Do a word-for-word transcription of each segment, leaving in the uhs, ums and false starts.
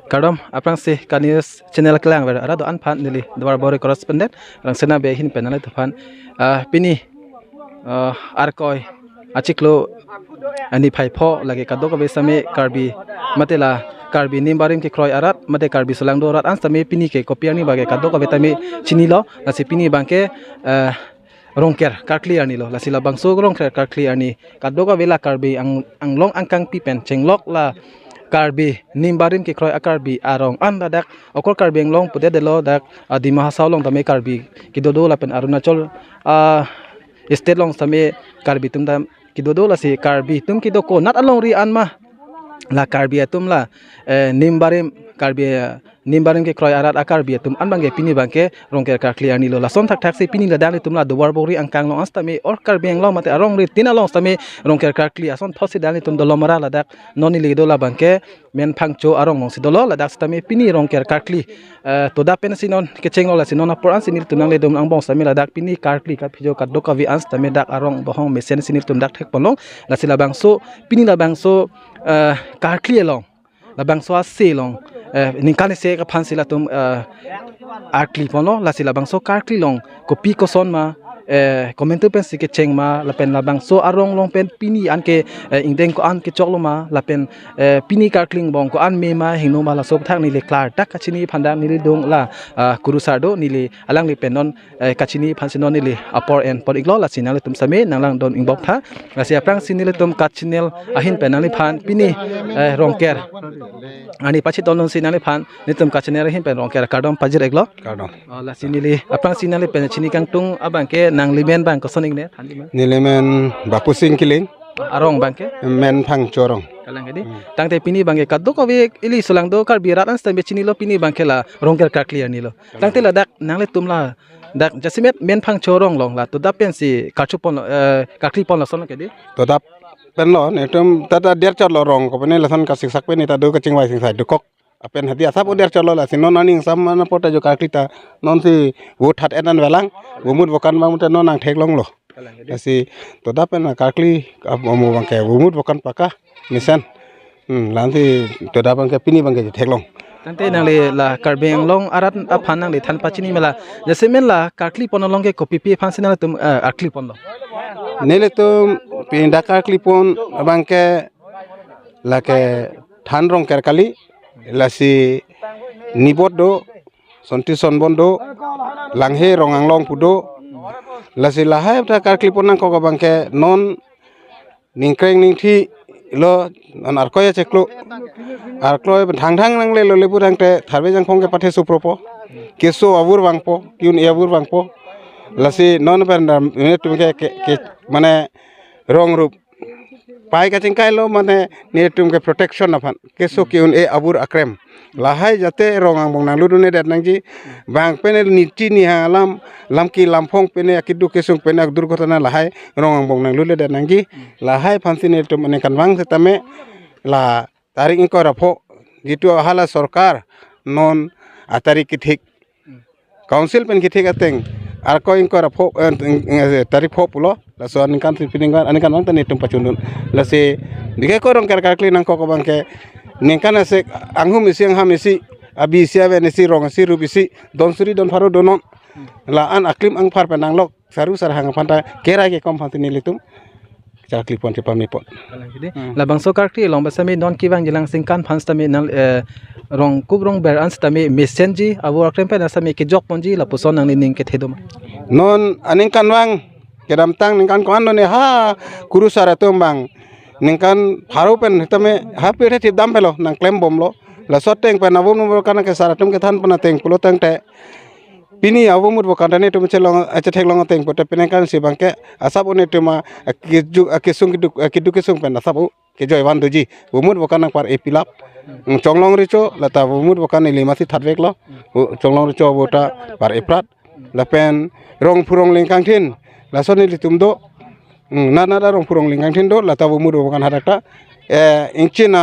Kardom, aphrangsi Ka News channel kelang ver arat do-an aphan neli Duarbagori correspondent Rangsina Bey ahin pen nanglitum aphan, ah, pini, ah, Arkoi achiklo ani phai pho lake kadokave sitame Karbi mate la Karbi nimbarim kekroi arat mate Karbi solangdo arat an sitame pini ke kopi arni bang ke kadokave tame chinilo, lasi pini bang ke, eh, Rongker karkli arnilo, lasi labangso Rongker karkli arni kadokave la Karbi Ang-, Anglong angkangpi pen chenglok la Karbi nimbarim kekroi a-Karbi arong an ladak okor Karbi Anglong pudetlo, dak, ah, Dima Hasao along tame Karbi kedo do lapen Arunachal, ah, state along tame Karbi atum ta kedo do, lasi Karbi atum kedo konat alongri an ma la Karbi atum la, eh, nimbarim Karbi, eh, nimbarim kekroi arat a-Karbi atum an bang ke pini bang ke Rongker karkli arnilo. Lason thakthak si pini ladak nelitum la Duarbagori angkang along an sitame or Karbi Anglong mate arong ritin along sitame Rongker karkli asonthot si dak nelitum dolomara ladak non neli kedo labang ke Menphangcho arong alongsi dolo, ladak sitame pini Rongker karkli, eh, toda pensi non kechenglo, lasi non apor ansi nelitum nanglidun angbong sitame ladak pini karkli kaphijo kadokave an sitame dak arong bohong mesen si nelitum dak thekponlong, lasi labangso pini labangso, eh, karkli along, labangso ase along, eh, ningkan isi aphansi latum, eh, arkli ponlo, lasi labangso karkli along kopi koson ma, eh, komantu pensi kecheng ma lapen labangso arong along pen pini anke, eh, ingdeng ko-an kechoklo ma lapen, eh, pini karkli angbong ko-an me ma hingno ma laso aphuthak neli klardak kachini aphan dak nelidun la, ah, kurusar do, neli alangli pen non, eh, kachini aphansi non neli apor enpon iklo, lasi nanglitum sitame nanglangdun ingbok tha. Lasi aphrangsi nelitum Ka Channel ahin pen nangliphan pini, eh, Rongker arni pachitondunsi nangliphan nelitum Ka Channel ahin pen Rongker kardom pajir iklo. Kardom. Oh, lasi neli aphrangsi nangli pen chini kangtung abang ke nangli men bang koson ingne than di ma? Neli men Bapusing Killing. Arong bang ke? Menphangcho arong. Kalang ke di. Hmm. Tangte pini bang ke kadokave ili solangdo Karbi arat an sitame chinilo pini bang ke la Rongker karkli arnilo. Tangte ladak nanglitum ladak jasemet Menphangcho arong along la toda pensi karchu ponlo, eh, karkli ponlo ason ke di. Toda penlo, netum ta ta der chotlo arong ko pene lason kasiksak pen ta do kachingvai singsai dokok. Apen hadi asap oder chotlo, lasi non aning sam mana pota jo karkli ta nonsi vote hat enan velang, vomut vokan bang mute non nangtheklonglo. Lasi toda pen karkli amo bang ke vomut vokan paka mesen. Hmm, lasi toda bang ke pini bang ke theklong. Tangte nangli la Karbi Anglong arat aphan nangli than pachini mela. Jasemet la karkli pon along ke kopipi aphansi nangtum, eh, karkli ponlo? Nelitum pinda karkli pon abang ke lake than Rongker kali, lasi Nibot do, Sonti Sonbon do, Langhe Rong Anglong pu do, lasi lahai ta karkli pon nangkok abang ke non ningkreng ningthi lo, non Arkoi achiklo, Arkoi thangthang nanglelo lepu tangte tharve jangphong ke pathe supropo, keso avur vangpo, ke-un-e avur vangpo, lasi non pen dam netum ke, ke, ke, mane rong rup pai kachingkailo mane netum ke protection aphan keso ke-un-e avur akrem. Lahai jate rong angbong nanglut un-edet nangji. Bang pene niti niha alam, lam ki lamphong pene akeduk kesung pene adurghotona lahai rong angbong nanglutledet nangji. Lahai aphansi netum aningkanvang setame la tarik ingkoi ra pho, jitu hala sorkar non atarik kethik, council pen kethik ateng, Arkoi ingkoi ra pho, eh, eh, tarik pho pulo, laso aningkan si piningkan, aningkanvang ta netum pachundun. Lasi, dike ko Rongker karkli nangkok abang ke, ningkan asek, anghum isi, angham isi, abi isi, aven isi, rong isi, rup isi, don suri, don pharo, donon. La-an aklim angphar pen nanglok, saru sarhang aphan ta, kerai kekom aphansi nelitum karkli pon chepame pon. Kalang ke di. Hmm. Labangso karkli along ba sitame non kevang jilang singkan aphan sitame nang, eh, rong kup rong ber an sitame mesenji, avur akrem pen sitame kejok ponji, lapuson nangli ning kethe do ma? Non aningkanvang kedamtang ningkan ko-an do ne ha kurusar atum bang ningkan pharo pen sitame ha pirthe thip dam pelo nangklem bomlo. Laso ateng pen avomut vokan ke sar atum kethan pon ateng pulo tangte pini avomut vokan ta netum chelong, eh, chetheklong ateng pute peningkan si bang ke asap un-e atum a, eh, keju, eh, kesung keduk, eh, keduk kesung pen asap u kejoi van doji. Vomut vokan nangpar-e pilap. Hmm, Chonglong Recho lata vomut vokan ili masi thatveklo. Vo-, Chonglong Recho vo ta par-e prat. Lapen Rongphu Rongling kangthin lason nelitum do. Hmm, nana da Rongphu Rongling kangthin do, lata vomut vokan hadak ta, eh, ingchin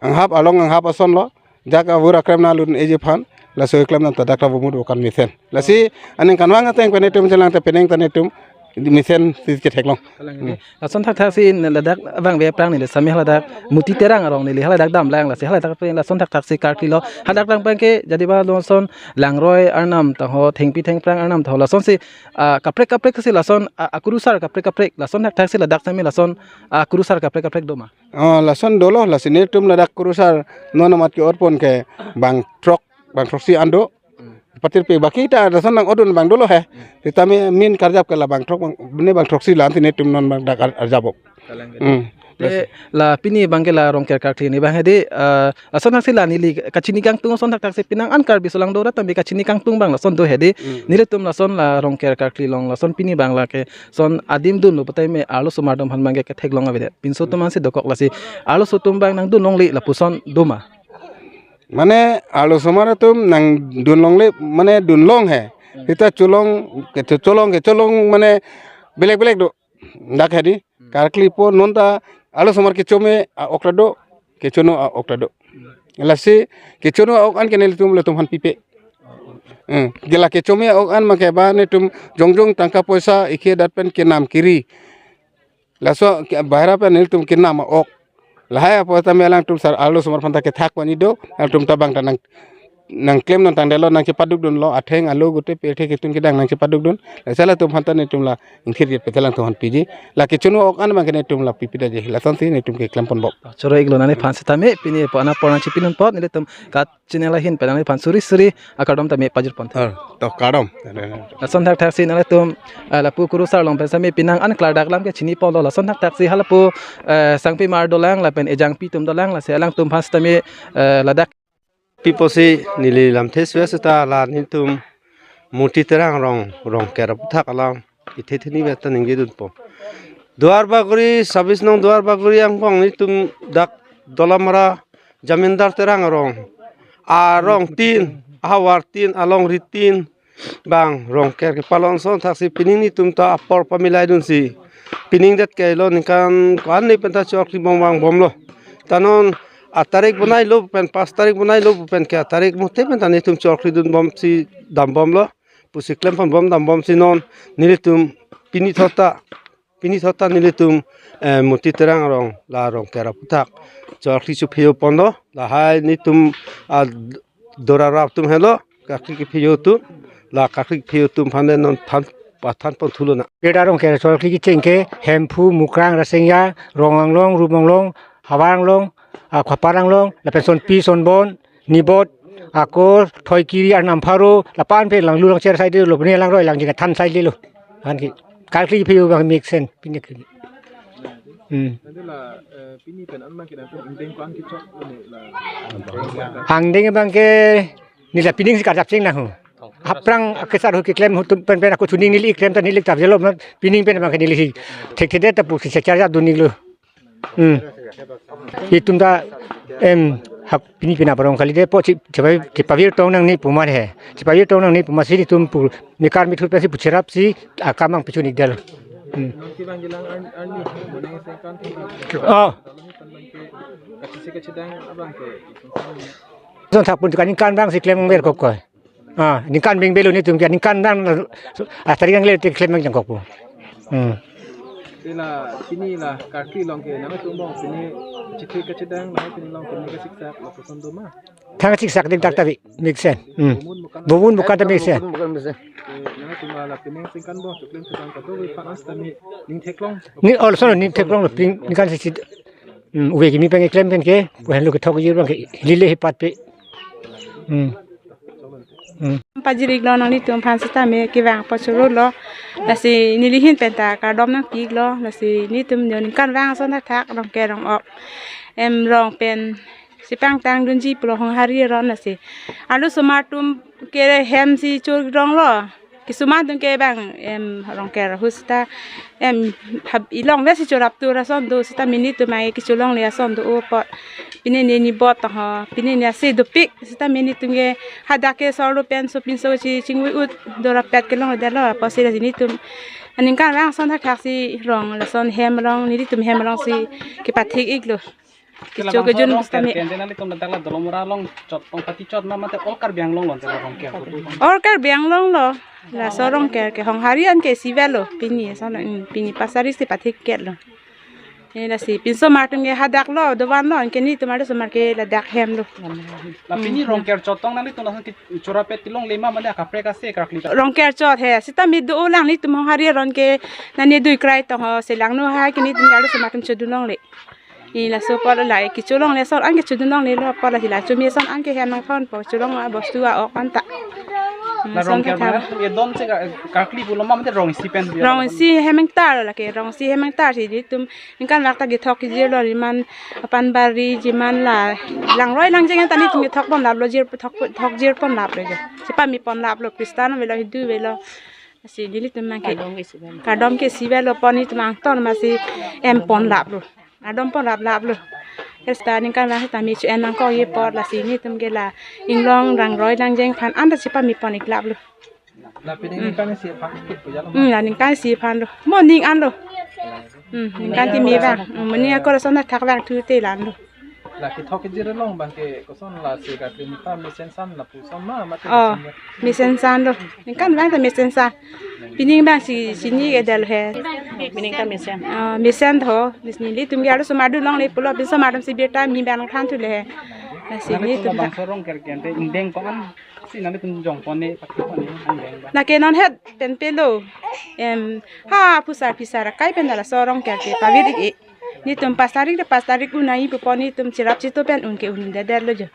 anghap along anghap asonlo. Jak avur akrem nanglut un-eji aphan, laso keklem nang ta dak ta vomut vokan mesen. Lasi aningkanvang ateng pen netum chelang ta penang ta netum Mesen si chetheklong. Kalang Hmm. Lason thakthak si ladak abang ve prang neli sami haladak Muti Terang arong neli haladak damlang lasi haladak pe lason thakthak si karkli lo. Hadak lang abang ke jadi ba lason langroi arnam taho thengpi thengphrang arnam taho lason si, ah, kaprek kaprek si lason, ah, akurusar kaprek kaprek lason thakthak si ladak sami lason, ah, akurusar kaprek kaprek doma. Oh, lason dolo lasi netum ladak kurusar non amat ke-otpon ke bang throk, bang throksi an do. Patirpi baki ta lason nang-odun bang dolo he. Sitame main karjap ke la bang throk bang, bine bang throksi la anti netum non bang dak ar-, arjap ok. Kalang Hmm. Te la pini abang ke la Rongker karkli ni abang hedi, eh, lason thakthak si la neli kachini kangtung ason thakthak si penang an Karbi aso lang do ra tame kachini kangtung abang lason do hedi. Hmm. Nelitum lason la Rongker karkli along lason pini abang la ke son adim dunlo putai me arlosomar atum aphan abang ke ketheklong avedet. Pinso atum ansi dokok lasi arloso atum abang nangdun longle lapuson doma. Mane arlosomar atum nangdun longle mane dunlong he. Sita cholong ke cholong ke cholong mane belek belek do. Dak hedi karklipo non ta arlosomar kecho me a-ok ta do, kecho no a-ok ta do. Lasi kecho no a-ok an ke nelitum latum aphan pipe. Eh, ke la kecho me a-ok an abang ke ba netum jongjong tangka poisa ikhe dat pen kenam kiri. Laso ke bahera pen nelitum kenam a-ok. Lahai apo tame alangtum sar arlosomar aphan ta kethak pani do, alangtum ta bang ta nang nangklem nangtangdetlo nangchepadukdunlo atheng alo gute pirthe ketun kedang nangchepadukdun. Lasi latum aphan ta netum la ingthir jet pete alangtum aphan piji. La kecho no a-ok an abang ke netum la pipedaji. Lason si netum keklem ponbom. Choro-iklo nangliphan sitame pini po ana por nangchipinun apot nelitum kat channel ahin pen nangliphan suri suri akardom tame pajir pon. Har, to kardom. Lason thakthak si nanglitum, eh, lapu kurusar along pen sami penang an klardak alam ke chini ponlo lason thakthak si halapu, eh, Sangpimar dolang lapen ejangpi atum dolang lasi alangtum aphan sitame, eh, ladak Piposi neli lamthe suya seta la netum Muti Terang arong Rongker aputhak alam ithe thini beta ningje dunpo. Duar Bagori, sabis nong Duar Bagori angbong netum dak Dolamara Jamindar Terang arong, arong tin, ahavar tin, alongri tin, bang Rongker kepalon ason thaksi pining netum ta apor pamilai dunsi pining det kelo ningkan ko-an ni penta chokri bom bang bomlo. Ta non a tarik bonailo pen pas tarik bonailo pen ke a tarik mote pen ta netum chokri dunbomsi dambomlo. Pusi klem ponbom dambomsi non nelitum pini thot ta pini thot ta nelitum, eh, Muti Terang arong la Rongker aputhak chokri chupheyo ponlo. Lahai netum a dorarap atum helo, karkli kepheyo atum, la karkli kepheyo atum aphan non than pathan pon thulo na. Peda Rongker chokri kecheng ke Hemphu, Mukrang, Rasinja, Rong Anglong, Rup Anglong, Havar Anglong, ah, Khapar Anglong, lapen Sonpi, Sonbon, Nibot, ako Thoikiri, Arnam Pharo, lapu-an pen lang lulang cher side lo, bini langroi lang jing than side lo. Anke karkli kepheyo abang mixen pini ke. Hmm. Nanti la, eh, pini pen an abang ke nanti ingdeng ko-an kechok ini la. Angdeng abang ke neli la pining si karjap cheng nang ho. Aphrang akesar ho keklem ho atum pen pen ako chuning neli klem ta neli karjap jelo pining pen abang ke neli si thekthedet ta pu si charjap dun-iklo. Hmm. Itum ta em hak pini pina parong kali de po chi chepai chepavir tong nangne pu ma he. Chepavir tong nangne pu ma si itum pu mikar mithur pensi pu cherapsi akam angpechun-ikdetlo. Hmm. Nangkevang kelang arni arni monang sengkan. Oh. Kachisi kachidang abang ke. Son thak pun kan kan abang si klem ber kok koi. Ah, ningkan beng belo netum ke ningkan abang a tarik angle te klem jangkok pu. Hmm. Te la pini la karkli along ke nangtum bong pini chithi kachidang la pini along pini kasiksak lapuson doma. Thang siksak ding tak tabi mixen. Hmm. Bumun bukan ta mixen. Bumun bukan mixen. Nangtum la pini sengkan bong chuklem sengkan kado wi pan as tami ning theklong. Ni also ning theklonglo pini ningkan si si. Hmm, uve kimi pen keklem pen ke, pu henlo kethok jir abang ke, lile hipat pe. Hmm. Hmm. Pajir-iklo nanglitum aphan sitame kevang apot chorolo. Lasi neli ahin pen ta kardom nangpi-iklo. Lasi netum jo ningkan vang ason thakthak Rongker rong-ok. Em rong pen si pangtang dunji pulo Honghari aron lasi. Arlosomar atum ke hem si choronglo. Kisuman atum ke bang em Rongker ahut sita em hab ilong ve si chorap tur ason do sita mini atum ai kecholongle ason do apot. Pini ne Nibot ho, pini ne asi dopik sita mini atum ke hadak ke sorlo pen sopinso si chingvui-ut dorapet kelongledetlo apotsi la netum aningkan vang ason thakthak si rong lason hem rong nelitum hem rong si kepathik-iklo. Kela kecho bangso kejun rongker sitame. Kente nanglitum ladak la Dolamara along chot tong pati chot ma mate all Karbi Anglong lo jala rongker. All Karbi Anglong lo. Laso rongker ke Honghari anke isi avelo pini son, mm, pini pas tarik si pathik-et lo. Eh, lasi pinsomar atum ke hadak lo, dovan lo, anke nelitum arlosomar ke ladak hem lo. La pini rongker chot tong nanglitum lason ke chorapet kelongle ma mate akaprek ase karkli ta. Rongker chot he, sitame do-o lang nelitum Honghari aron ke nane dui krai tong ho, selangno hai ke nelitum arlosomar atum chodun longle. I laso apot la kecho longle, son anke chodun longle lo apot la hila chumi son anke hem nangthonpo, cholong abostu a-ok anta. Hmm, la son rongker tha. Bang edon che ka-, karkli pulo ma mate rong isi pen. Rong isi hem ingtar lo lake, rong isi hem ingtar si nelitum ningkan vak ta kethok kejir lo, riman apan bari jiman la langroi langjeng ta nelitum kethok ponlap lo, jir thok, thok jir ponlap lo je. Sipame ponlap lo, Kristan avelo, Hindu avelo. Lasi nelitum nang ke kardom ke isi avelo. Kardom ke isi avelo pon nelitum angton masi hem ponlap lo. Kardom ponlap lap lo. Kristan ningkan vak sitame chu-en nangkokji apot lasi nelitum ke la inglong langroi langjeng aphan anta sipame pon-ik lap lo. La pini ningkan isi aphan kit pu jalo. Hmm, la ningkan isi aphan lo. Moning an lo. Hmm, ningkan kimi vang. Hmm, moning ako lason thak vang thu te lan lo. La kethok kejir along bang ke koson la si karkli ningkan mesen san lapuson ma mate. Oh, koson ya. Mesen san lo. Ningkan vang ta mesen san. Pini vang si, sini ke del he. Pini ka mesen. Ah, mesen tho. Nelitum ke arlosomar dun longle pulo, pinsomar atum si birta mi bang than thu le he. Lasi nelitum ta. Bangso rongker kente ingdeng ko-an si nanglitum jong pon ne, pathi pon ne, ingdeng ba. Lake non het pen pelo. Em, ha, phusar phisar akai pen laso rongker ke pavir-ik-e. Nelitum pas tarik de pas tarik un-e pu pon nelitum cherap cheto pen un ke un-edet lo jo.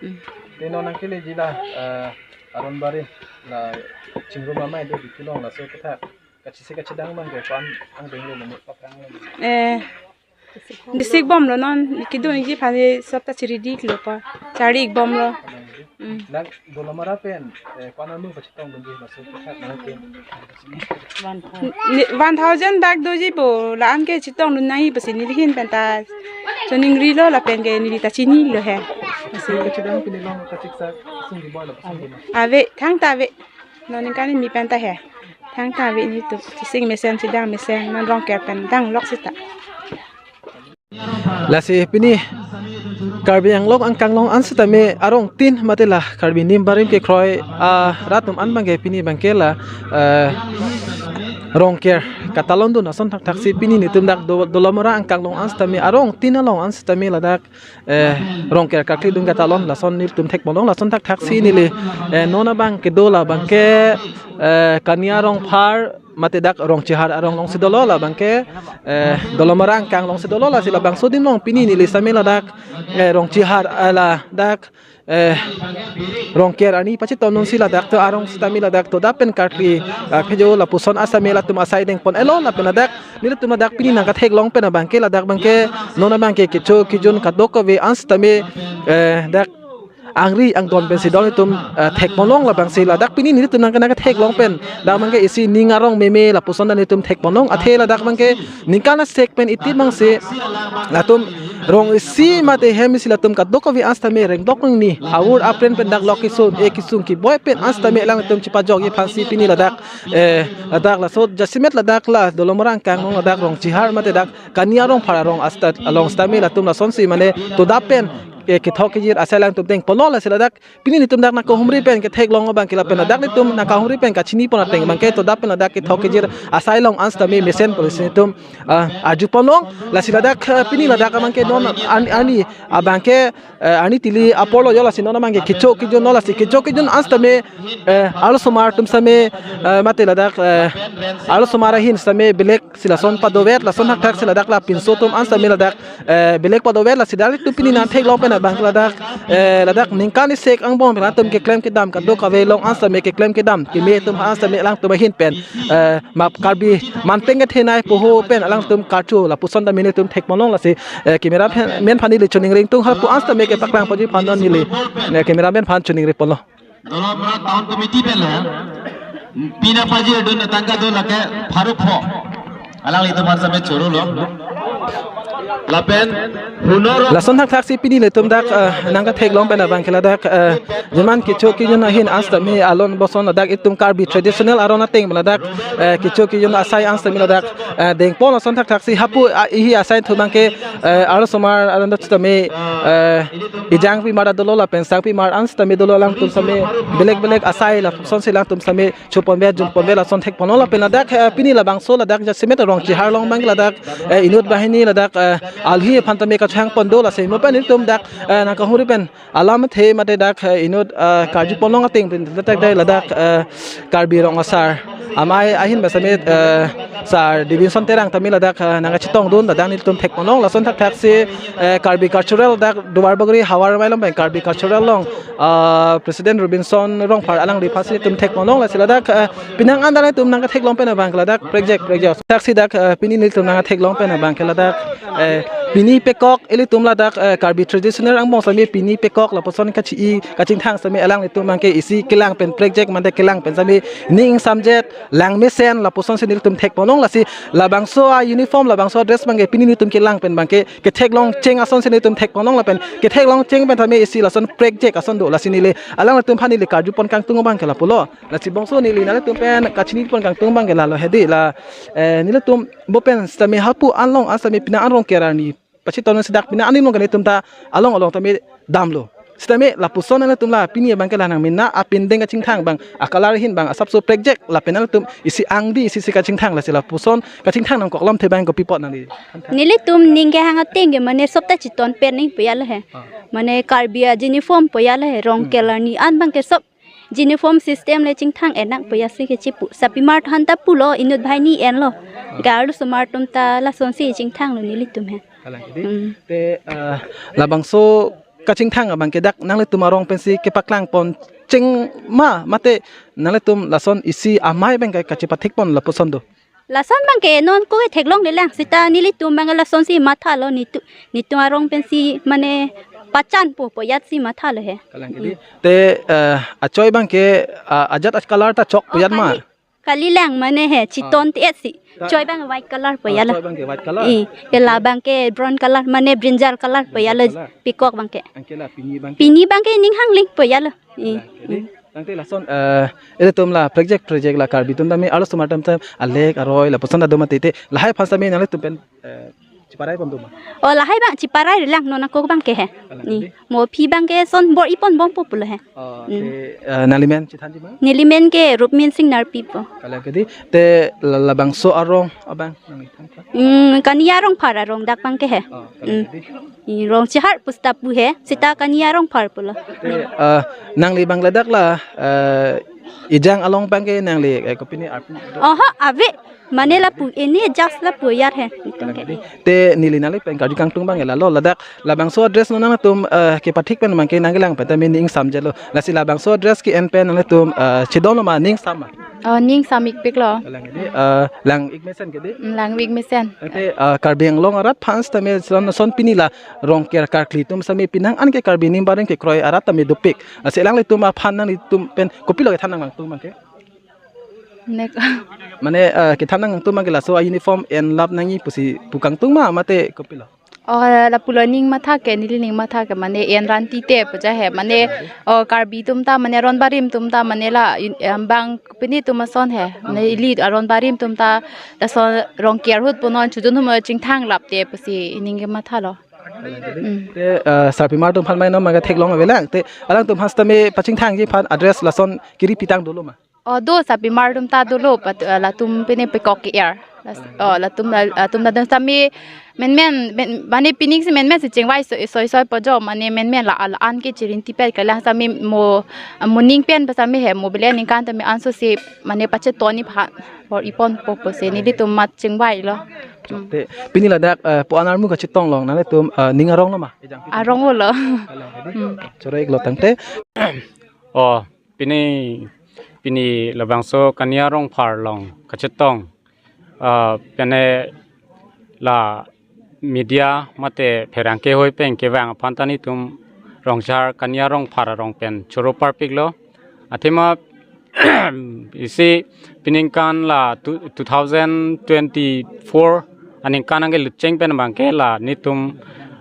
Hmm. Te non nangkeleji la, eh, aron barim la chingrum amei do di kelong laso kethak. Kachisi kachidang bang ke ko-an angdeng lo mane paprang lo. Eh, disik bom lo non, kedunji aphan sop ta chiri-ik lo pa. Chari-ik bom lo. Hmm. Nang Dolamara pen, eh, ko-an anu kachetong dunji laso kethak nang ke. One thousand. Ni, one thousand bak doji bo, la-an ke chetong dun nangji pusi neli ahin pen ta choningri lo lapen ke neli ta chini lo he. Lasi kachidang pini long kachiksak sungji boi lapuson di ma. Ave, thangta ave. Non ningkan kimi pen ta he. Thangta ave nelitum. Chisik mesen chidang mesen non rongker pen dang lok sita. Lasi pini Karbi Anglong angkang along an sitame arong tin mate la Karbi nim barim kekroi arat atum an bang ke pini bang ke la, eh, rongker katalon dun ason thakthak si pini nelitum dak Do-, Dolamara angkang along an sitame arong tin along an sitame ladak, eh, rongker karkli dun katalon lason nelitum thek ponlong lason thakthak si neli, eh, non abang kedo la bang ke, eh, Kania Rongphar mate dak Rongchehar arong along si dolo la bang ke, eh, Dolamara angkang along si dolo lasi labangso adim along pini neli sitame ladak, eh, Rongchehar, eh, ladak, eh, rongker ani pachetong dun si ladak to arong sitame ladak to dap pen karkli, eh, phejo lapuson asitame latum asai deng pon-et lo lapen ladak nelitum ladak pini nangkatheklong pen abang ke ladak bang ke non abang ke kecho kejun kadokave an sitame, eh, dak angri angdon pensi don nelitum, eh, thek ponlong labangsi ladak pini nelitum nangke nangketheklong pen dak bang ke isi ning arong meme lapuson ta nelitum thek ponlong athe ladak bang ke ningkan asek pen iti bangsi latum rong isi mate hem isi latum kadokave an sitame rengdok rengni aur apren pen dak lok kesung e kesung keboi pen an sitame alangtum chepajokji aphansi pini ladak, eh, ladak laso jasemet ladak la Dolamara angkang along ladak Rongchehar mate dak Kania Rongphar arong asta along sitame latum lasonsi mane to dap pen, eh, kethok kejir asai alangtum deng ponlo lasi ladak pini nelitum dak nangkahumri pen ketheklong abang ke lapen ladak nelitum nangkahumri pen kachini pon ateng bang ke to dap pen ladak kethok kejir asai along an sitame mesen polisi nelitum, ah, arju ponlong lasi ladak, eh, pini ladak abang ke non an-, ani abang ke, eh, ani tili apor lo jo lasi non abang ke kecho kejun lo lasi kecho kejun an sitame, eh, arlosomar atum sitame, eh, mate ladak, eh, arlosomar ahin sitame belek si lason padovet lason thakthak si ladak la pinso atum an sitame ladak, eh, belek padovet lasi dak nelitum pini nangtheklong pen abang ladak, eh, ladak ningkan isek angbong pen latum keklem kedam kadokave along an sitame keklem kedam keme atum an sitame alangtum ahin pen, eh, map Karbi manteng kethenei poho pen alangtum karcho lapuson ta nelitum thek ponlong lasi, eh, camera phen, men aphan neli choningri ingtung hal pu an sitame kepaklang ponji aphan non neli, eh, camera men aphan choningri ponlo. Dolamara Town Committee pen le. Pina pajir dun tangka dun lake pharo pho. Alanglitum aphan sitame choro lo. Lapen hunor lason thakthak si pini ilitum dak, eh, nangkatheklong pen abang ke ladak, eh, jeman kecho kejun ahin an sitame alon boson ladak itum Karbi traditional aron ateng ladak, eh, kecho kejun asai an sitame ladak, eh, dengpon lason thakthak si hapu, ah, ihi asai thu abang ke, eh, arlosomar aron dak sitame, eh, ejang pimar dolo lapen sang pimar an sitame dolo, alangtum sitame belek belek asai lapuson si alangtum sitame choponve junponve lason thekponlo lapen ladak, eh, pini labangso ladak jasemet Rongchehar along abang ladak, eh, inut banghini ladak, eh, alhi aphan tame kachehangpon do lasi mo pen ilitum dak, eh, nangkahuri pen alam athe mate dak, eh, inut, eh, karjuponlong ateng pen ladak dai ladak, eh, Karbi Rong Asar amei ahin basamet, eh, Sar Davidson Terang tame ladak, eh, nangkachetongdun ladak nelitum thekponlong lason thakthak si, eh, Karbi Cultural dak Duarbagori Hawar Mailom pen Karbi Cultural along, ah, President Robinson Rongphar alangliphan si ilitum thekponlong lasi ladak, eh, penang an dak ilitum nangkatheklong pen abang ke ladak prekjak prekjak. Thakthak si dak, eh, pini ilitum nangkatheklong pen abang ke ladak, eh, pini pekok ilitum ladak, eh, Karbi traditional angbong sitame pini pekok lapuson kachi-i kachingthang sitame alanglitum abang ke isi kelang pen prekjak mate kelang pen sitame ning samjet langmesen lapuson si nelitum thekponlong lasi labangso a-uniform labangso a-dress abang ke pini nelitum kelang pen abang ke ketheklong cheng ason si nelitum thekponlong lapen ketheklong cheng pen tame isi lason prekjak ason do lasi neli alanglitum aphan neli karjupon kangtung abang ke lapulo. Lasi bangso neli nanglitum pen kachinipon kangtung abang ke lalo hedi la, eh, nelitum bo pen sitame hapu anlong an sitame penang an Rongker arni pachiton si dak penang an along ke nelitum ta along along tame damlo. Sitame lapuson nelitum la pini abang ke la nangmena apindeng kachingthang abang a-color ahin abang asapso prekjak lapen nelitum isi angdi isi si kachingthang lasi lapuson kachingthang nangkoklam the abang kopi apot nangli. Nelitum ning kehang ateng ke mane sop ta chiton pen ning puyalo he. Ah. Mane Karbi a-uniform puyalo he Rongker arni an abang ke sop uniform system le chingthang enak puya si kechipu. Sapimar aphan ta pulo inut banghini enlo. Arlosomar atum ta lason si chingthanglo nelitum he. Kalang kedi. Hmm. Te, eh, labangso kachingthang abang ke dak nanglitum arong pensi kepaklangpon cheng ma mate nanglitum lason isi amei abang ke kachepathekpon lapuson do. Lason abang ke non ko theklonglelang sita nelitum abang lason si mathalo nitu, nitu arong pensi mane pachanpo puyat si mathalo he. Kalang kedi. Hmm. Te, eh, achoi abang ke, ah, ajat a-color ta chok puyat ma. Oh, kali, kalilang mane he chiton Ah. te et si. Ta- Choi abang white color Ah, puyalo. Choi abang ke white color. I, ke la abang ke brown color mane brinjal color puyalo. Brinjal color. Pekok abang ke. Anke la pini abang ke. Pini abang ke ning hangling puyalo. I, Kalang kedi. I. Tangte lason, eh, ilitum la prekjak prekjak la Karbi atum tame arlosomar atum tame alek aroi lapuson ta do mati te lahai aphan sitame nanglitum pen, eh, chiparai pon do ma? Oh, lahai abang chiparai lang non ako abang ke he. Kalang kedi. Mo aphi abang ke son bor-ipon bompo pulo he. Oh, Hmm. Te, eh, nangli men chethanji ma? Neli men ke Rupmin Sing Narpi po. Kalang kedi. Te la, labangso arong abang nangli than ka? Hmm, Kania Rongphar arong dak abang ke he. Oh, kalang Hmm. kedi. I Rongchehar pusta pu he, sita Kania Rongphar pulo. Te, eh, nangli abang ladak la, eh, ejang along abang ke nangli, eh, kopine arpu? Oho, ave. Mane lapu, ini just lapu yar he. Kalang kedi. Te neli nangli pen karju kangtung abang ke lalo ladak labangso a-dress non nangtum, eh, kepathek pen abang ke nangkelang pen tame ning samjetlo. Lasi labangso a-dress ke-en pen nangtum, eh, chedonlo ma ning sam ma? Oh, ning sam-ikpiklo. Kalang kedi, eh, lang-ik mesen kedi? Mm, lang-ik mesen. Ante, eh, Karbi Anglong arat aphan sitame son, son pini la Rongker karkli atum sitame penang an ke Karbi nimbang kekroi arat tame dopik. Lasi alanglitum aphan nanglitum pen kopilo kethan nangkangtung abang ke? Nek. Mane, eh, kethan nangkangtung abang ke laso a-uniform enlap nangji pusi pu kangtung ma mate kopilo? Oh, lapulo ning matha ke, neli ning matha ke, mane en rantite pu ja he, mane, oh, Karbi atum ta, mane aron barim atum ta, mane la, in-, em, bang pini atum ason he, mane ili aron barim atum ta, lason Rongker ahut punon chojun hum chingthang lapte pusi ning ke mathalo. Hmm. Te, eh, sarpimar atum aphan mai non ma ke theklong avelang, te alangtum aphan sitame pachingthangji aphan a-dress lason kiri pitang dolo ma? Oh, do sarpimar atum ta dolo, pat, eh, latum pine pekok ke-er. Las-, oh, latum la, latum latum sitame menmen, men, mane pining si menmen si chingvai soi, soi, soi po jo, mane menmen la, la an ke chirinti pet kalang sitame mo, mo ning pen pa sitame he, mo bele ningkan tame anso si, mane pachetoni pha, bor-ipon po pusi nelitum mat chingvailo. Hmm. Te, pini ladak, eh, po-an armu kachetong long, nanglitum, eh, ning aronglo ma? Aronglo. Kalang kedi. Hmm. Choro-iklo tangte. Oh, pini, pini labangso Kania Rongphar along kachetong, ah, pene la media mate pherangke hoi pen kevang aphan ta nelitum Rongchehar Kania Rongphar arong pen choro parpiklo. Athema isi peningkan la two, two thousand twenty-four aningkan nangkelut cheng pen abangke la netum,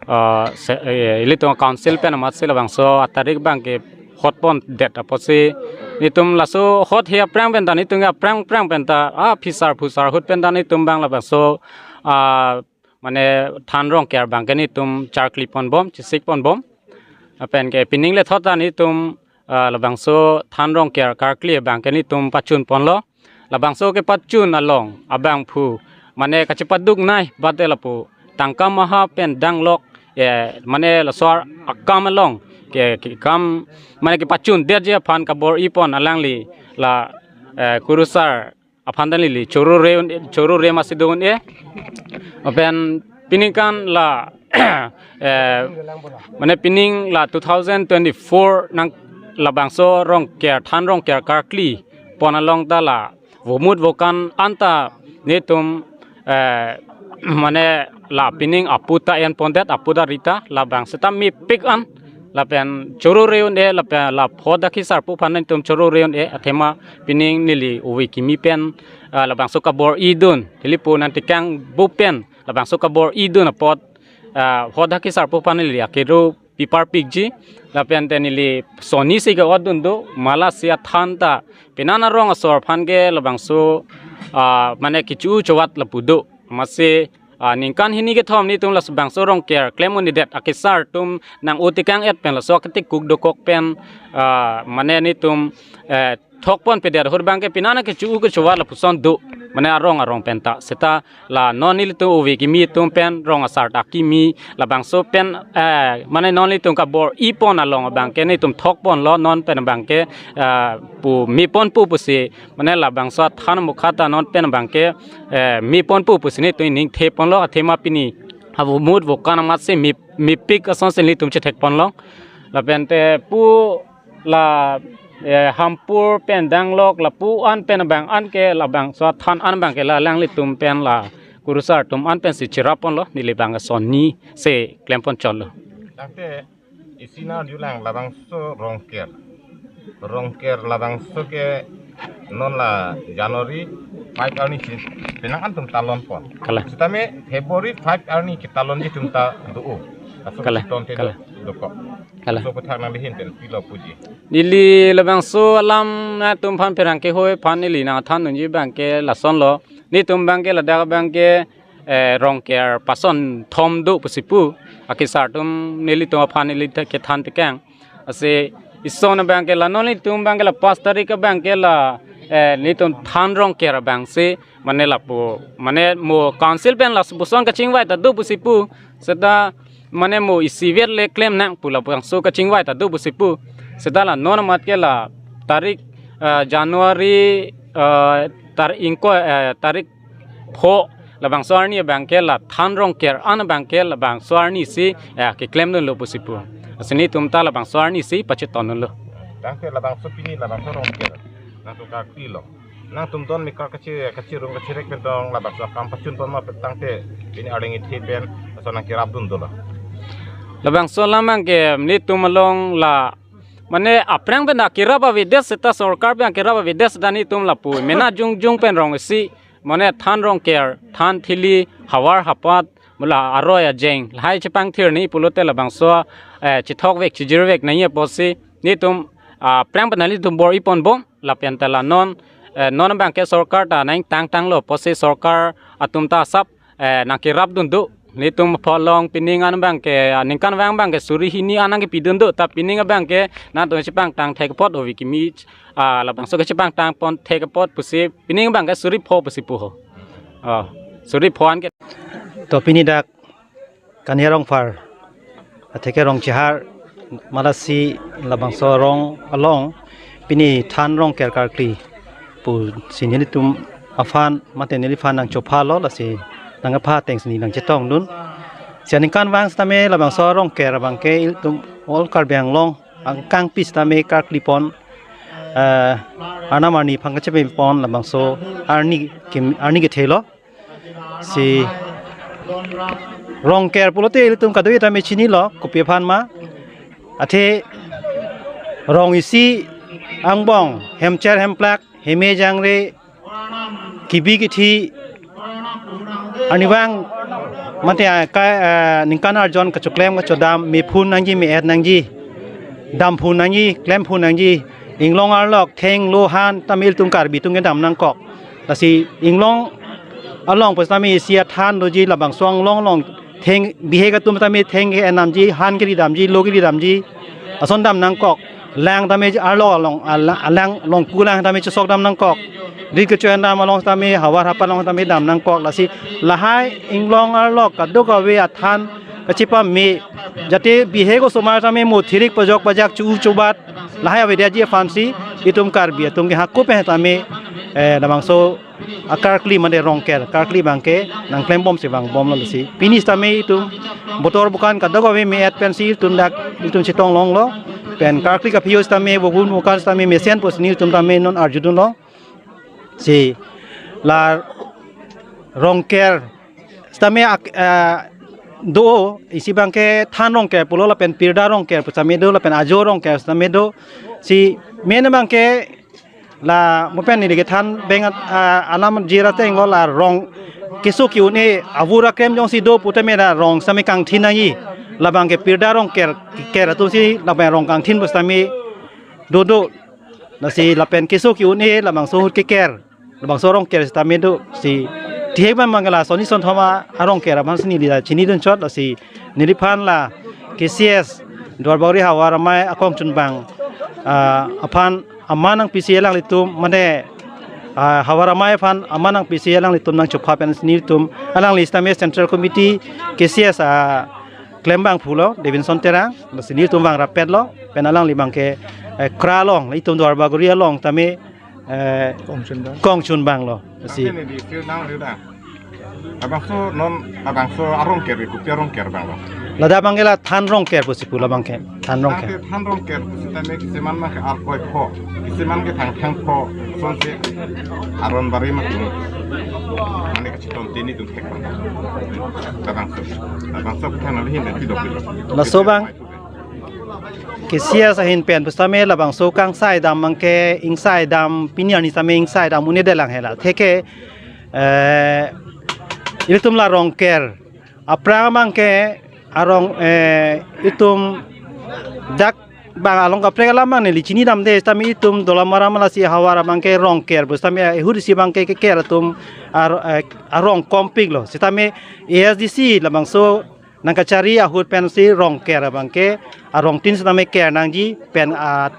ah, se-, eh, ilitum council pen amatsi labangso atarik abangke hot pondet apotsi netum laso hot he aphrang pen ta netum aphrang aphrang pen ta, ah, phisar phusar ahut pen ta netum abang labangso, ah, mane than Rongker abangke netum charkli ponbom, chesik ponbom. Lapen ke pining lethot ta netum, ah, labangso than Rongker karkli abangke netum pachun ponlo. Labangso kepachun along abangphu mane kachepaduk nai bate lapu tangka maha pen danglok, eh, mane laso akam along ke, ke kam mane kepachundetji aphan kabor-i pon alangli la, eh, kurusar aphan ta neli choro re un-, choro re masi do un-e. Lapen pining kan la, eh, mane pining la two thousand twenty-four nang labangso Rongker, than Rongker karkli pon along ta la vomut vokan anta netum, eh, mane la pining apu ta en pondet, apu ta rita labang seta mepik an lapen choro re un-e, lapen la hot dak hisar pu aphan netum choro re un-e, athema pining neli ove kimi pen, ah, labangso kabor-i dun, hilipu nangtekang bu pen labangso kabor-i dun apot, ah, hot dak hisar pu aphan neli akero pipar pikji. Lapen te neli sonni si ke-ot dun do, malasi athan ta penang arong asor aphan ke labangso, ah, mane kecho chowat lapu do. Masi, ah, ningkan hini kethom netum labangso Rongker klem un-edet akesar atum nang-o tekang et pen laso ketikuk dokok pen, ah, mane netum, eh, thok ponpedet ahut abangke penang kecho kechowa lapuson do. Mane arong arong pen ta. Seta la non nelitum ove kimi atum pen rong asar ta kimi labangso pen, eh, mane non nelitum kabor-i pon along abangke netum thok ponlo non pen abangke, eh, pu me ponpo pusi mane labangso athan mukha ta non pen abangke, eh, me ponpo pusi netum ningthe ponlo athema pini avomut vokan amatsi me, mepik asonsi nelitum chethek ponlo. Lapen te pu la, eh, Hampur pen danglok lapu an pen abang an ke labangso athan an abangke la alanglitum pen la kurusar atum an pensi cherap ponlo, neli abang sonni si klem pon chotlo. Tangte isi nangjulang labangso Rongker. Rongker labangso ke non la January five arni si penang an atum talon pon. Kalang. Sitame February five arni ketalonji atum ta do-o. Laso Kalang, keton te kalang. Do, dokok. Kalang. So pathak nangli ahin pen pilo puji. Neli labangso alam nangtum aphan pherangke hoi aphan neli nangthan unji abangke lasonlo. Netum abangke ladak abangke, eh, Rongker pason thom do pusi pu. Akesar atum nelitum aphan neli te kethan tekang. Lasi ison abangke la non nelitum abangke la pas tarik abangke la, eh, nelitum than Rongker abangsi mane lapu mane mo council pen lapuson kachingvai ta do pusi pu. Seta mane mo isivet le klem nang pu labangso kachingvai ta do pusi pu. Seta la non amat ke la tarik, eh, January, eh, tar ingkoi, eh, tarik pho labangso arni abangke la than Rongker an abangke labangso arni si, eh, keklem dunlo pusi pu. Lasi netum ta labangso arni si pacheton dunlo. Tangte labangso pini labangso Rongker nangtum karklilo. Nangtum don mekar kachi, kachirung kachirek pen tong labangso akam pachun pon ma tangte pini arleng ithe pen laso nangkerap dun dolo. Labangso alam abangke netum along la mane aphrang pen ta kerap avedet seta sorkar pen kerap avedet seta netum lapu mena jongjong pen rong isi mane than Rongker, than thili, havar hapat, mula aroi ajeng lahai chepangthir ni pulote labangso, eh, chethokvek chijirvek nangji apotsi netum, ah, aphrang pen nelitum bor-i ponbom lapen ta la non, eh, non abangke sorkar ta nangtang tanglo apotsi sorkar atum ta asap, eh, nangkerap dun do. Netum pholong pining an abangke, ah, ningkan vang abangke suri hini an nangkepi dun do. Ta pining abangke nangtum chepangtang thek apot ove kimi, ah, labangso kechepangtang pon thek apot pusi pining abangke suri pho pusi pu ho. Oh, suri pho an ke. To pini dak Kania Rongphar atheke Rongchehar malasi labangso arong along pini than Rongker karkli pusi nelitum aphan mate neliphan nangchophalo lasi nangkapha ateng si neli nangchetong dun. Si aningkan vang sitame labangso Rongker abangke ilitum all Karbi Anglong angkangpi sitame karkli pon, eh, arnam arni aphan kachepi pon labangso arni kim, arni kethelo. Si Rongker pulote ilitum kadokave tame chinilo kopi aphan ma. Athe rong isi angbong, hemcher hemplak, heme jangre, kibi kithi, arnivang mate, ah, ka, ah, ningkan arjon kachoklem kachodam, mephun nangji, me-et nangji, damphun nangji, klemphun nangji, inglong arlok thenglo han tame ilitum Karbi atum kedam nangkok. Lasi inglong along pusitame isi athan doji, labangso inglong along theng bihek atum tame theng ke-en damji, han keri damji, lo keri damji, ason dam nangkok. Lang tame arlo along, ala-, alang longku lang tame chesok dam nangkok. Rit kecho-en dam along tame, havar hapan along tame dam nangkok. Lasi lahai inglong arlok kadokave athan kachepame, jate bihek osomar tame mo thirik pajok pajak chu-u chubat, lahai avedetji aphansi itum Karbi atum ke hako pen tame, eh, labangso akarkli mate rongker, karkli abangke nangklembomsi vangbomlo. Lasi pini sitame itum botor bukan kadokave me-et pensi itum dak itum chetong longlo. Pen karkli kaphi-o sitame, bobun bukan sitame mesen pusi nelitum tame non arjudunlo. Si la rongker sitame ak-, eh, do, isi abangke than rongker pulo, lapen pirda rongker pusitame do, lapen ajo rongker sitame do. Si men abangke la mo pen neli kethan beng at-, ah, alam jira tenglo, la rong keso ke-un-e avur akrem jongsi do putame la rong sitame kangthin nangji. Labangke pirda rongker, ker atumsi lapen rong kangthin pusitame dodo. Lasi lapen keso ke-un-e labangso ahut keker, labangso rongker sitame do. Si thihek abang abangke la soni sonthom arongker aphansi neli la chinidunchot. Lasi neliphan la K C S Duarbagori havar amei akongchunbang, ah, aphan aman nangpisi alanglitum mane, ah, havar amei aphan aman nangpisi alanglitum nangchopha pensi nelitum, alangli sitame Central Committee K C S, ah, klembangphulo, Davidson Terang. Lasi nelitum vangrap petlo, pen alangli abangke, eh, kra along, itum Duarbagori along tame, eh, kongchunbang, kongchunbanglo. Lasi. Angke neli isi nang rida. Labangso non, labangso arongker, kopi arongker abanglo? Ladak abangke la than rongker pusi pu labangke, than rongker. Angke than rongker pusitame kisiman abangke arkoi pho, kisiman ke Thangthang pho, sonsi aron barim atum mane kachetonte nelitum thek abang. Labangso, labangso kethan nangli hin dei pidok pidok. Laso abang K C S ahin pen pusitame labangso kangsai dam abangke ingsai dam, pini arni sitame ingsai dam un-edet lang hela. Theke, eh, ilitum la rongker aphrang abangke arong, eh, itum dak bang along kaprek alam abang neli chinidamde, sitame itum Dolamara Malasi havar abangke rongker pusitame, eh, ahut isi abangke keker atum ar-, eh, arong kompiklo. Sitame A S D C labangso nangkachari ahut pensi rongker abangke arongtin sitame ker nangji pen a,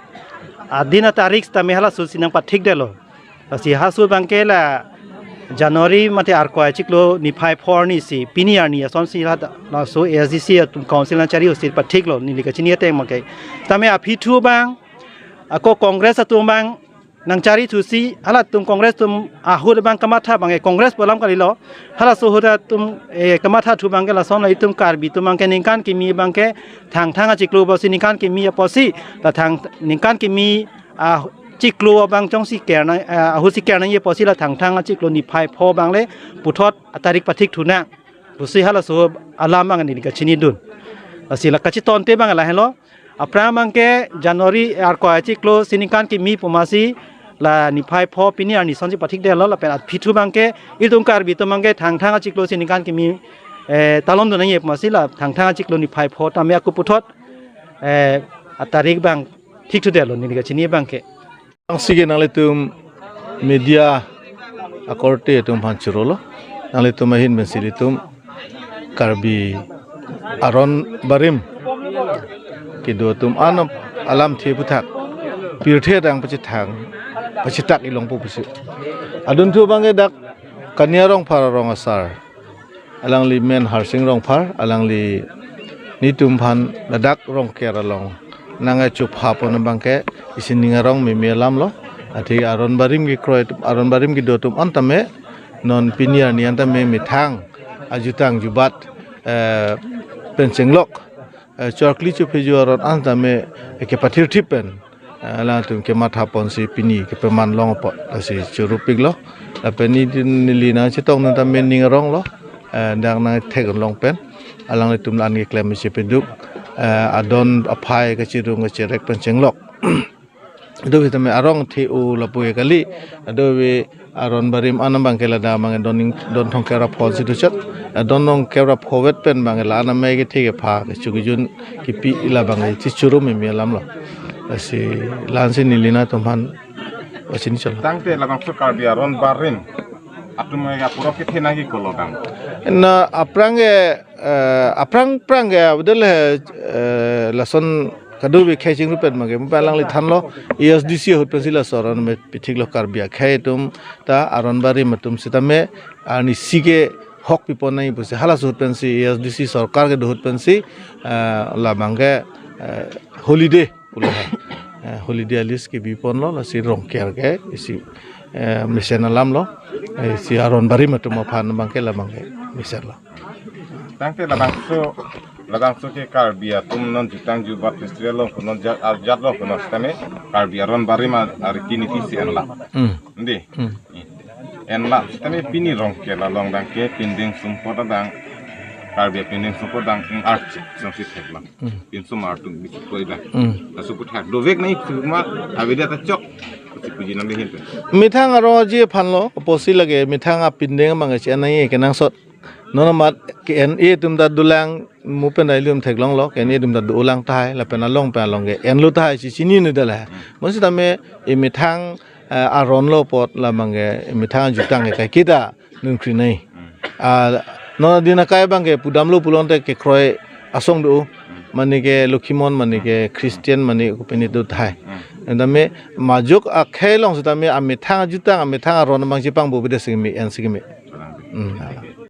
adin atarik sitame halaso si nangpathikdetlo. Lasi halaso abangke la January mate arkoi achiklo niphai pho arni si pini arni asonsi la, laso A S D C atum council nangchari ahut si pathiklo, neli kachini ateng abangke. Sitame aphi thu abang, ako Congress atum abang nangchari thusi, halatum Congress atum ahut abang kamatha abangke Congress pu alam kalilo. Halaso ahut atum, eh, kamatha thu abangke lason la itum Karbi atum abangke ningkan kimi abangke Thangthang achiklo pusi, ningkan kimi apotsi la Thang, ningkan kimi achiklo abang jongsi ker nang, eh, ahut si ker nangji apotsi la Thangthang achiklo niphai pho abang le puthot atarik pathik thu nang pusi halaso alam abang neli kachinidun. Lasi la kachetonte abang lahelo. Aphrang abangke January arkoi achiklo si ningkan kimi pu amatsi la niphai pho pini arni asonsi pathikdetlo, lapen aphi thu abangke itum Karbi atum abangke Thangthang achiklo si ningkan kimi, eh, talon dun nangji pu amatsi la Thangthang achiklo niphai pho tame ako puthot, eh, atarik abang thik thudetlo, neli kachini abangke. Ansi ke nanglitum media akorte atum aphan churolo. Nanglitum ahin pensi ilitum Karbi aron barim kedo atum an alamthe aphuthak pirthe adang pachethang, pachetak ilongpo pusi. Adun thu abangke dak Kania Rongphar arong asar, alangli men Harsing Rongphar, alangli nelitum aphan ladak rongker along nangkachopha pon abangke isi ning arong meme alamlo. Athe aron barim kekroi atum, aron barim kedo atum an tame non pini arni an tame methang ajutang jubat, eh, pen chenglok, eh, chorkli chopheju aron an tame kepathirthip pen, eh, alangtum kematha ponsi pini kepeman long apot lasi churupiklo. Lapen neli, neli nangchetongdun tame ning aronglo, eh, dak nangthek long pen alanglitum la-an keklem si peduk, eh, adon aphai kachirung kacherek pen chenglok. Ado sitame arong the-o lapu ke kali, ado ave Aron Barim anam abangke ladak abangke don ning, don thomkep ra pho si tuchot. Eh, don thomkep ra pho vet pen abangke la anam ke thik ke pha ke chukijun kipi la abangke chichuru mimi alam lo. Lasi la-ansi neli nangtum aphan pachini chot. Tangte labangso Karbi Aron Barim atum ke apurok kethenangji kolo dam. Na aphrang ke, eh, aphrang aphrang ke abdel he, eh, lason kadokave khei chingrum pen abangke, mo alangli thanlo, A S D C ahut pensi laso aron me pithiklo Karbi akhei atum ta Aron Barim atum sitame arnisi ke hok pipon nangji pusi halaso ahut pensi A S D C sorkar kedo ahut pensi, eh, labangke, eh, holiday pulo he. Eh, holiday alis kebiponlo, lasi Rongker ke isi, eh, mesen alam lo, eh, isi Aron Barim atum aphan abangke labangke mesenlo. Tangte labangso, labangso ke Karbi atum non jutang jubat festival lo, non jat, ah, jat lo, non sitame Karbi Aron Barim a, ariki niti si enlo. Hmm. Andi. Hmm. Enlo, sitame pini Rongker along abangke pindeng sumpot adang, Karbi pindeng sumpot adang, hmm, archik song si theklo. Hmm. Pinsum artum bisi koi dang. Hmm. Laso aphuthak dovek nangji ma, avedet ta chok. Pusi puji nangji hin pen. Methang arong aji aphan lo, apotsi lake methang apindeng abangke si-en nangji kenangsot. Non amat ke-en-e atum ta dolang, mo pen dai lum theklonglo, ke-en-e atum ta dolang tahai, lapen along pen along ke enlo tahai si chinine dala. Hmm. Mo sitame emethang, eh, aron lo apot labangke emethang ajutang ke kaiketa nungkri nangji. Hmm. Ah, non adin akai abangke pudamlo pulote kekroi asong do. Hmm. Mane ke Lokhimon, mane ke Christian, mane kopine do tahai. Hmm. Sitame majok akhei along sitame amethang ajutang, amethang aron abang chepangbo bede si keme, en si keme. Hmm.